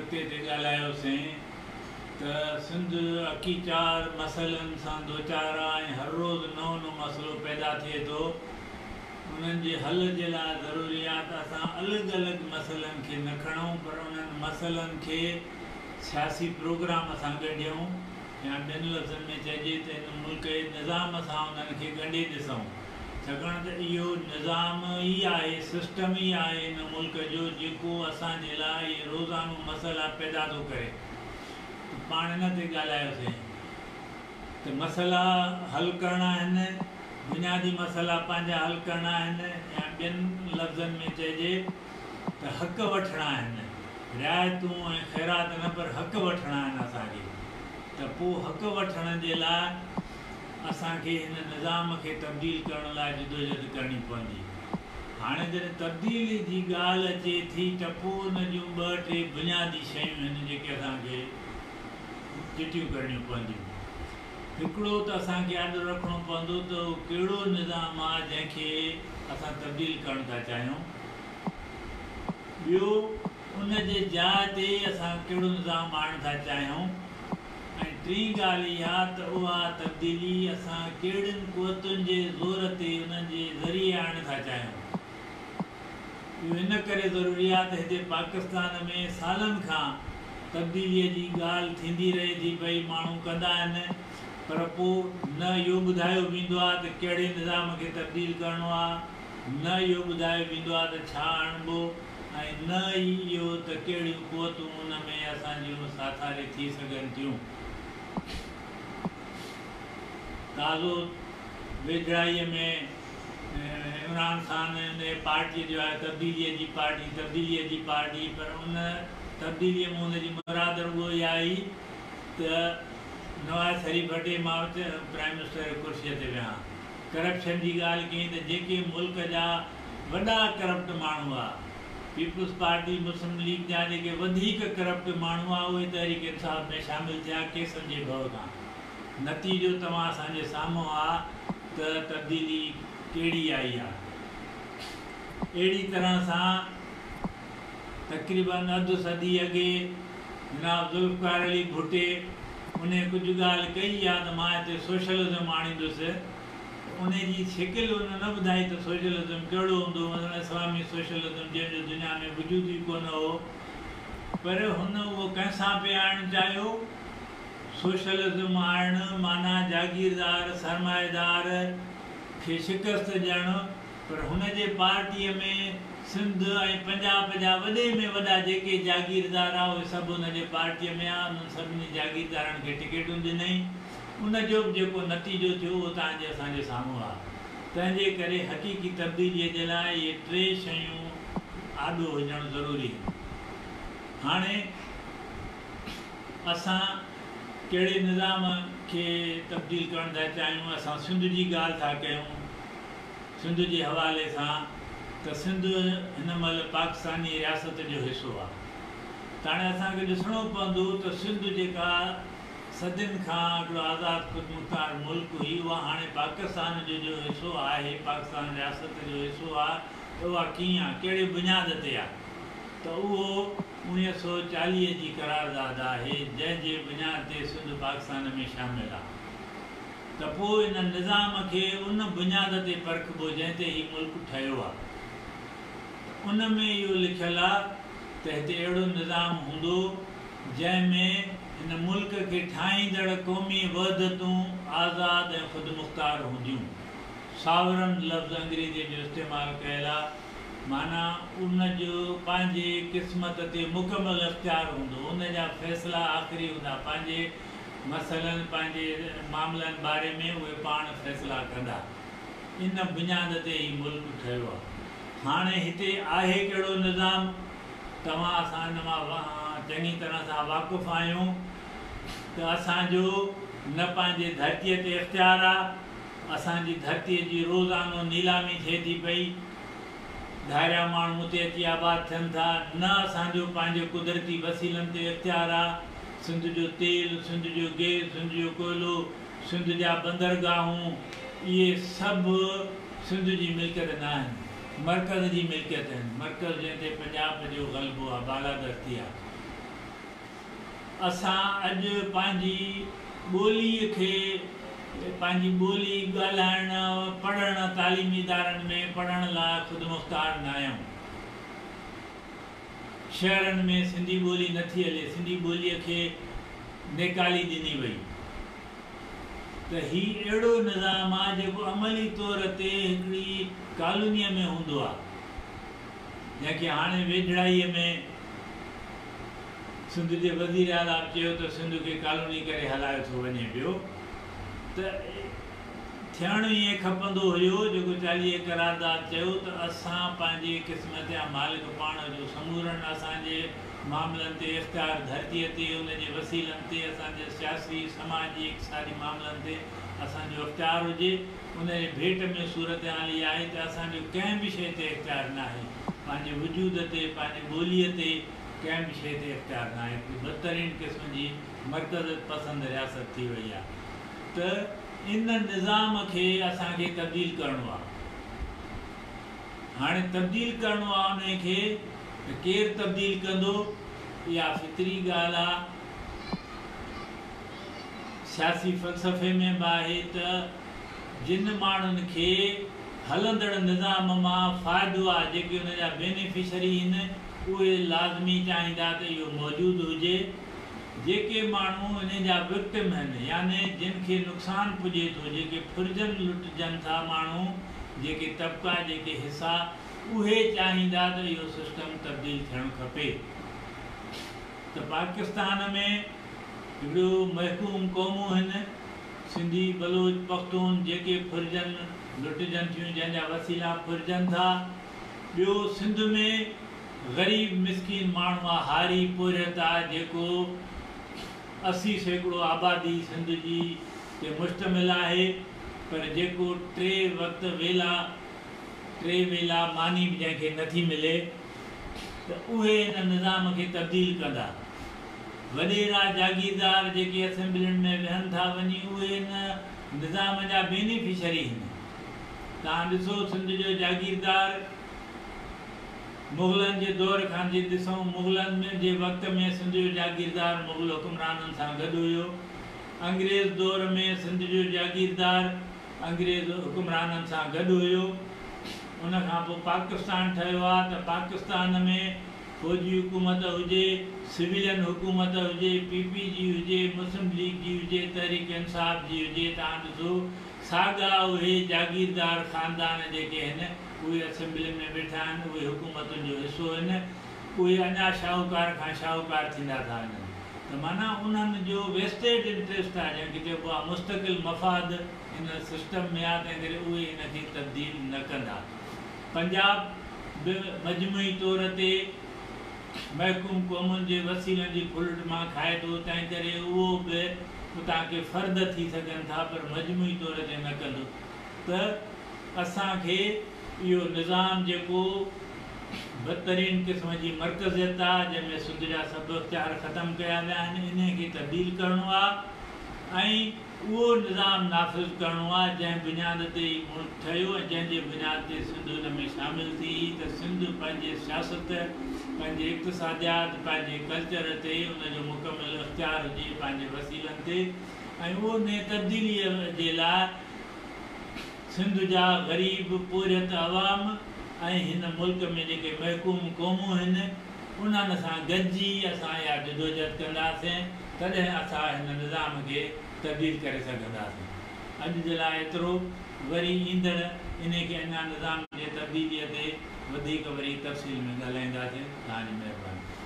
نقطي تي ڳالهايوسين ته سنڌ اڪيچار مسئلن سان دوچار آ ۽ هر روز نئون نئون مسئلو پيدا ٿئي ٿو. انهن جي حل جي لاء ضروري آ ته اسان الڳ الڳ مسئلن کي نه کڻون پر انهن مسئلن کي سياسي پروگرام سان ڳنڍيون يا ٻين لفظن ۾ چئجي ته هن ملڪ جي نظام سان انهن کي ڳنڍي ڏسون ڇاڪاڻ ته اهو نظام ئي آهي سسٽم ئي آهي هن ملڪ جو جيڪو اسان جي لاء اهي روزانو مسئلا پيدا ٿو ڪري ته پاڻ ان تي ڳالهايوسين ته مسئلا حل ڪرڻا آهن بنيادي مسئلا پنهنجا حل ڪرڻا آهن يا ٻين لفظن ۾ چئجي ته حق وٺڻا آهن، رعايتون ۽ خيرات نه پر حق وٺڻا آهن اسان کي ته پوء حق وٺڻ جي لاء اسان کي هن نظام کي تبديل ڪرڻ لاء جدوجهد ڪرڻي پوندي. هاڻي جڏهن تبديلي جي ڳالهه اچي ٿي ته پوء ان جون ٻه ٽي بنيادي شيون آهن جيڪي اسان کي چٽيون ڪرڻيون پونديون. هڪڙو ته اسان کي آڏو رکڻو پوندو ته اهو ڪهڙو نظام آ جنهن کي اسان تبديل ڪرڻ ٿا چاهيون. ٻيو ان جي جاء تي اسان ڪهڙو نظام آڻڻ ٿا چاهيون ۽ ٽين ڳالهه اها ته اها تبديلي اسان ڪهڙين قوتن جي زور تي انهن جي ذريعي آڻڻ ٿا چاهيون. اهو ان ڪري ضروري آهي ته هتي پاڪستان ۾ سالن کان تبديليء جي ڳالهه ٿيندي رهي ٿي پئي، ماڻهو ڪندا آهن پر پوء نه اهو ٻڌايو ويندو آهي ته ڪهڙي نظام کي تبديل ڪرڻو آهي، نه اهو ٻڌايو ويندو آهي ته ڇا آڻبو ۽ نه ئي اهو ته ڪهڙيون قوتون ان ۾ اسان جون ساٿاري ٿي سگهن ٿيون. تازو ويجهڙائيء ۾. عمران خان ۽ ان جي پارٽيء جو آهي تبديليء جي پارٽي، تبديليء جي پارٽي، پر ان تبديليء مان ان جي مراد رڳو اها هئي ته نواز شريف هٽي مان پرائم منسٽر جي ڪرسيء تي ويهان. ڪرپشن جي ڳالهه ڪيائين ته جيڪي ملڪ جا وڏا ڪرپٽ ماڻهو هئا، پيپلز پارٽي، مسلم ليگ جا جيڪي وڌيڪ ڪرپٽ ماڻهو هئا، اهي تحريڪ انصاف ۾ شامل ٿيا ڪيسن جي ڀؤ کان. نتيجو توهان اسان جي سامهون آ ته تبديلي ڪهڙي آئي آ. اهڙي طرح سان تقريباً اڌ صدي اڳي جناب ذوالفقار علي ڀٽي انهي ڪجهه ڳالهه ڪئي آ ته مان هتي سوشلزم آڻيندس ته انهي جي شڪل هن نه ٻڌائي ته سوشلزم ڪهڙو هوندو مثلاً اسلامي سوشلزم جنهن جو دنيا ۾ وجود ئي ڪونه هو پر هن اهو ڪنهن سان پئي آڻڻ چاهيو؟ سوشلزم آڻڻ معنيٰ جاگيردار، سرمائيدار، کي شڪست ڏيڻ، پر هن جي پارٽيء ۾ سنڌ ۽ پنجاب جا وڏي ۾ وڏا جيڪي جاگيردار آ اهي سڀ هن جي پارٽيء ۾ آ، انهن سڀني جاگيردارن کي ٽڪيٽون ڏنائين، ان جو به جيڪو نتيجو ٿيو اهو توهان جي اسان جي سامهون آ. تنهن جي ڪري حقيقي تبديليء جي لاء اهي ٽي شيون آڏو هجڻ ضروري هن. هاڻي. اسان ڪهڙي نظام کي تبديل ڪرڻ ٿا چاهيون، اسان سنڌ جي ڳالهه ٿا ڪيون، سنڌ جي حوالي سان ته سنڌ هن مهل پاڪستاني رياست جو حصو آهي ته هاڻي اسان کي ڏسڻو پوندو ته سنڌ جيڪا صدين کان هڪڙو آزاد خودمختار ملڪ هئي اها هاڻي پاڪستان جو جو حصو آهي، پاڪستان رياست جو حصو آهي ته اها ڪيئن آهي، ڪهڙي بنياد تي آهي ته اهو 1940 جي قرارداد آهي جنهن جي بنياد تي سنڌ پاڪستان ۾ شامل آ ته پوء ان نظام کي ان بنياد تي پرکبو جنهن تي هي ملڪ ٺهيو آ ته ان ۾ اهو لکيل آ ته هتي اهڙو نظام هوندو جنهن ۾ هن ملڪ کي ٺاهيندڙ قومي وحدتون آزاد ۽ خودمختار هونديون. ساورن لفظ انگريزيء جو استعمال ڪيل آ. معنيٰ ان جو پنهنجي قسمت تي مڪمل اختيار هوندو، ان جا فيصلا آخري هوندا، پنهنجي مسئلن، پنهنجي معاملن باري ۾ اهي پاڻ فيصلا ڪندا. ان بنياد تي هي ملڪ ٺهيو آهي. هاڻي هتي آهي ڪهڙو نظام؟ توهان اسان ان مان چڱي طرح سان واقف آهيون ته اسان جو نه پنهنجي ڌرتيء تي اختيار آهي، اسان جي ڌرتيء جي روزانو نيلامي ٿئي ٿي پئي، ڌاريا ماڻهو اتي اچي آباد ٿين ٿا، نه اسان جو پنهنجي قدرتي وسيلن تي اختيار آ، سنڌ جو تيل، سنڌ جو گيس، سنڌ جو ڪوئلو، سنڌ جا بندرگاهون، اهي سڀ سنڌ جي ملڪيت نه آهن، مرڪز جي ملڪيت آهن، مرڪز جنهن تي پنجاب جو غلبو آ، بالادستي آ. اسان اڄ پنهنجي ٻوليء کي پنهنجي ٻولي ڳالهائڻ، پڙهڻ، تعليمي ادارن ۾ پڙهڻ لاء خودمختار ناهيون. شهرن ۾ سنڌي ٻولي نٿي هلي، سنڌي ٻوليء کي نيڪالي ڏني وئي ته هي اهڙو نظام آ جيڪو عملي طور تي هڪڙي ڪالونيء ۾ هوندو آ، جنهن کي هاڻي ويجهڙائيء ۾ سنڌ جي وزير اعليٰ به چيو ته سنڌ کي ڪالوني ڪري هلايو ٿو وڃي پيو ته ٿيڻ ائين کپندو هيو جيڪو 40 قرارداد چيو ته اسان پنهنجي قسمت جا مالڪ پاڻ هجون سمورن اسان جي معاملن تي اختيار ڌرتيء تي ان جي وسيلن تي اسان جي سياسي سماجي اقتصادي معاملن تي اسان جو اختيار هجي ان جي ڀيٽ ۾ صورتحال اها آهي ته اسان جو ڪنهن به شيء تي اختيار ناهي پنهنجي وجود تي پنهنجي ٻوليء تي ڪنهن به شيء تي اختيار ناهي. هڪڙي بدترين قسم جي مرڪزيت پسند رياست ٿي وئي آهي ته ان نظام کي اسان کي تبديل ڪرڻو آهي. هاڻي تبديل ڪرڻو آهي انهي کي ته ڪير تبديل ڪندو؟ اها فطري ڳالهه آهي. سياسي فلسفي ۾ به آهي ته جن ماڻهن کي هلندڙ نظام مان فائدو آهي، جيڪي ان جا بينيفشري هن، اهي لازمي چاهيندا ته اهو موجود هجي. جيڪي ماڻهو انهي جا وڪٽم هن، يعني جن کي نقصان پڄي ٿو، جيڪي ڦرجن لٽجن ٿا ماڻهو، جيڪي طبقا، جيڪي حصا، اهي چاهيندا ته اهو سسٽم تبديل ٿيڻ کپي. ته پاڪستان ۾ هڪڙو محڪوم قومون هن، سنڌي، بلوچ، پختون، جيڪي ڦرجن لٽجن ٿيون، جنهن جا وسيلا ڦرجن ٿا. ٻيو سنڌ ۾ غريب مسڪين ماڻهو آ، هاري پورهيت آ، جيڪو 80% آبادي سنڌ جي تي مشتمل آهي، پر جيڪو ٽي وقت ويلا ٽي ويلا ماني به جنهن کي نٿي ملي ته اهي ان نظام کي تبديل ڪندا. وڏيرا جاگيردار جيڪي اسيمبلين ۾ ويهن ٿا وڃي اهي ان نظام جا بينيفشري هن. توهان ڏسو سنڌ جو جاگيردار مغلن جي دور کان جي ڏسون مغلن جي وقت ۾ سنڌ جو جاگيردار مغل حڪمرانن سان گڏ هيو. انگريز دور ۾ سنڌ جو جاگيردار انگريز حڪمرانن سان گڏ هيو. ان کان پوء پاڪستان ٺهيو آ ته پاڪستان ۾ فوجي حڪومت هجي، سويلين حڪومت هجي، پي پي جي هجي، مسلم ليگ جي هجي، تحريڪ انصاف جي هجي توهان ڏسو ساڳا اهي جاگيردار خاندان جيڪي هن اهي اسيمبلين ۾ ويٺا آهن اهي حڪومتن جو حصو هن اهي اڃا شاهوڪار کان شاهوڪار ٿيندا ٿا وڃن ته معنيٰ انهن جو ويسٽيڊ انٽريسٽ آهي جنهن کي چئبو آهي مستقل مفاد ان سسٽم ۾ آهي تنهن ڪري اهي ان کي تبديل نه ڪندا. پنجاب به مجموعي طور تي محڪوم قومن جي وسيلن جي ڦرلٽ مان کائي ٿو، تنهن ڪري اهو به اتان ڪي فرد ٿي سگهن ٿا پر مجموعي طور تي نه ڪندو ته اسان کي اهو نظام جيڪو بدترين قسم جي مرڪزيت آ جنهن ۾ سنڌ جا سڀ اختيار ختم ڪيا ويا آهن انهي کي تبديل ڪرڻو آ ۽ اهو نظام نافذ ڪرڻو آهي جنهن بنياد تي هي ملڪ ٺهيو ۽ جنهن جي بنياد تي سنڌ ان ۾ شامل ٿي هئي ته سنڌ پنهنجي سياست، پنهنجي اقتصاديات، پنهنجي ڪلچر تي ان جو مڪمل اختيار هجي، پنهنجي وسيلن تي ۽ اهو انهي تبديليء جي لاء سنڌ جا غريب پورهيت عوام ۽ هن ملڪ ۾ جيڪي محڪوم قومون هن انهن سان گڏجي اسان اها جدوجهد ڪنداسين تڏهن اسان هن نظام کي تبديل ڪري سگهنداسين. اڄ جي لاء ايترو، وري ايندڙ انهي کي اڃا نظام جي تبديليء تي وڌيڪ وري تفصيل ۾ ڳالهائينداسين. توهان جي مهرباني.